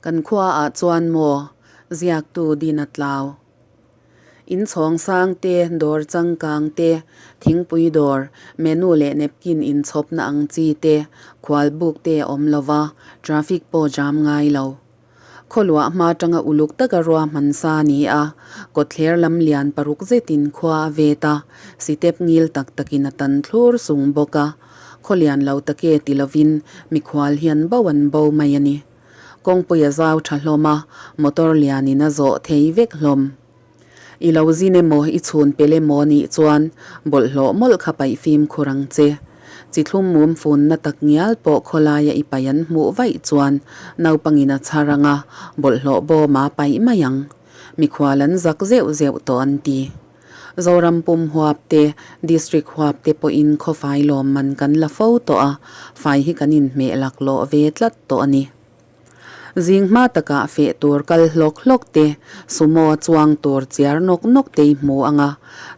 Kan khua ah chuan maw ziaktu din a tlau. In chhawng sang te, dawr changkang te, thingpui dawr, menu leh napkin inchhawpna ang chi te, khual buk te a awm lo va, traffic pawh jam ngai lo. Khawluah hma tanga uluk taka ruahman sa a ni a, kawtthler lam lian paruk zetin khua a vet a, sitep ngil tak takin a tan thlur sung bawk a. Khawlian lo take ti lovin mikhual hian bo an bo mai a ni. Kawngpui a zau tha hlawm a, motor lianin a zawh thei vek hlawm. I lo zin emaw i chhun pel emaw nih chuan bawlhhlawh mawlh kha paih fimkhur ang che. Chi thlum mum funna tak ngial pawh khawlaia i paih an hmuh vaih chuan naupangin a chhar ang a, bawlhhlawh bawm a paih mai ang. Mikhual an zak zeuh zeuh tawh an ti. Zoram pum huap te, District huap te pawhin khawfai lawmman kan la fo tawh a, fai hi kan inhmeh laklawh ve tlat tawh a ni. Zing hma takah feh tur kal hlawk hlawk te, sumo chuang tur chiar nawk nawk te i hmu ang a,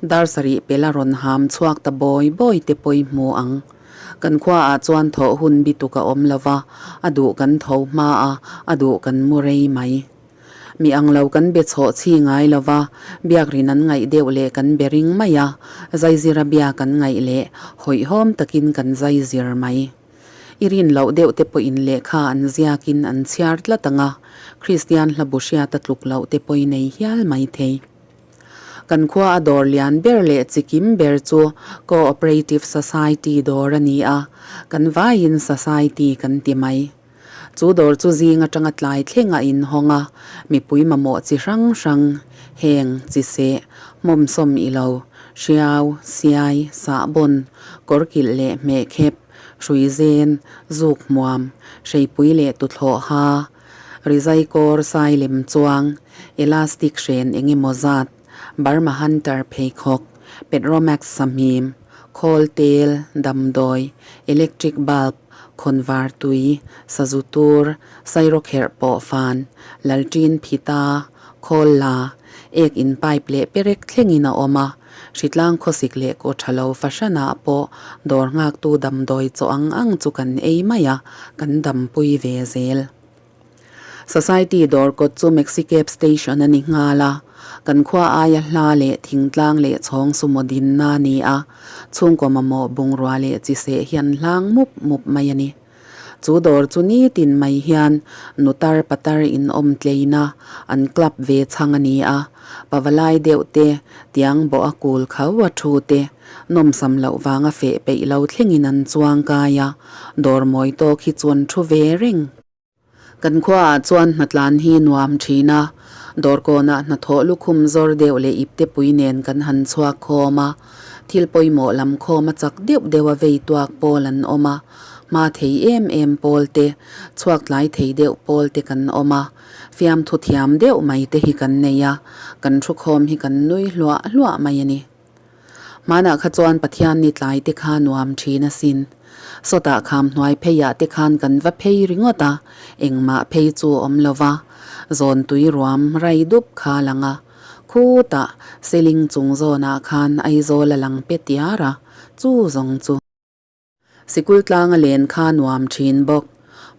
dar sarih pela rawn ham chhuak ta bawi bawi te pawh i hmu ang. Kan khuaah chuan thawh hun bi tuk a awm lo va, a duh kan tho hma a, a duh kan mu rei mai. Mi ang lo kan be chhawh chhi ngai lo va, biak rin an ngaih deuh leh kan be ring mai a, zaizira bia kan ngaih leh hawihhawm takin kan zaizir mai. I rin loh deuh te pawhin lehkha an ziakin an chhiar tlat ang a, Kristian hla bu hriat a tluk loh te pawhin ei hial mai thei. Kan khua a dawr lian ber leh chikim ber chu Cooperative Society dawr a ni a, kan vaiin Society kan ti mai. Chu dawr chu zing atanga tlai thleng a inhawng a, mipui mamawh chi hrang hrang, heng, chi seh, hmawmsawm i lo, hriau, siai, sahbawn, kawrkilh leh hmehkhep, hruizen, zuk hmuam, hreipui leh tuthlawh ha, rizai kawr sai lem chuang, elastic hren eng emaw zat, Burma Hunter pheikhawk, Petromax sahmim, khawl tel, damdawi, electric bulb, khawnvar tui, sazu tur, sairawkherh pawh fan, lalṭin phita, khawl la, ek in pipe leh perek thlengin a awm a, hritlang khawsik leh kaw ṭha lo fahranah pawh dawr nghaktu damdawi chaw ang ang chu kan ei mai a, kan dampui ve zel. Society dawr kawt chu Maxicab station a ni nghal a, kan khua aia hla leh thingtlang leh chhawng sumaw dinna a ni a, chhungkaw mamawh bungrua leh chi seh hian hlang mup mup mai a ni. Chu dawr chu nitin mai hian nutar patar inawm tleina an club ve chhang a ni a, pavalai deuh te, tiang bawh a kul kho a thu te, nawmsam loh vanga feh peih lo thlengin an chuang kai a, dawr mawi tawk hi chu an thu ve reng. Kan khuaah chuan hnatlan hi nuam thin a, dawrkawnah hnathawh lukhum zawr deuh leh iptepui nen kan han chhuak khawm a, thil pawimawh lam khawm a chak deuh deuh a vei tuak pawl an awm a, hma thei em em pawl te, chhuak tlai thei deuh pawl te kan awm a, fiamthu thiam deuh mai te hi kan nei a, kan thu khawm hi kan nui hluah hluah mai a ni. Hmanah kha chuan Pathian ni tlai te kha nuam thin asin. Sawtah kham hnuai pheiah te khan kan va phei ringawt a, engmah phei chu a awm lo va, zawn tui ruam rai dup kha a lang a. Khutah seling chung zawnah khan Aizawl a lang pe tiar a, chu zawng chu. Sikul tlanga len kha nuam thin bawk.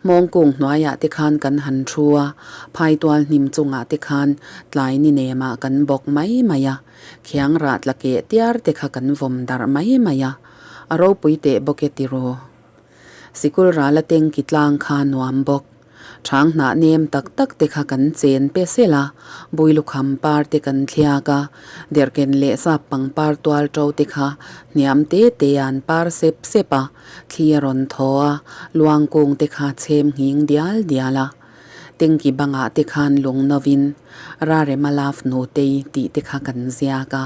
Hmawngkung hnuaiah te khan kan han thu a, phaitual hnim chungah te khan tlai ni nemah kan bawk mai mai a, khiang rah tla keh tiar te kha kan vawm darh mai mai a, a ropui teh bawk e tiraw. Sikul rala tengki tlang kha nuam bawk. Chhang hnah nem tak tak te kha kan chen pe sel a, Builukham par te kan thliak a, derhken leh sap pangpar tual to te kha hniam te te an par sep sep a, thli a rawn thaw a, luangkung te kha chhem nghing dial dial a. Tengki bangah te khan lung novin, Rarema love nutei tih te kha kan ziak a.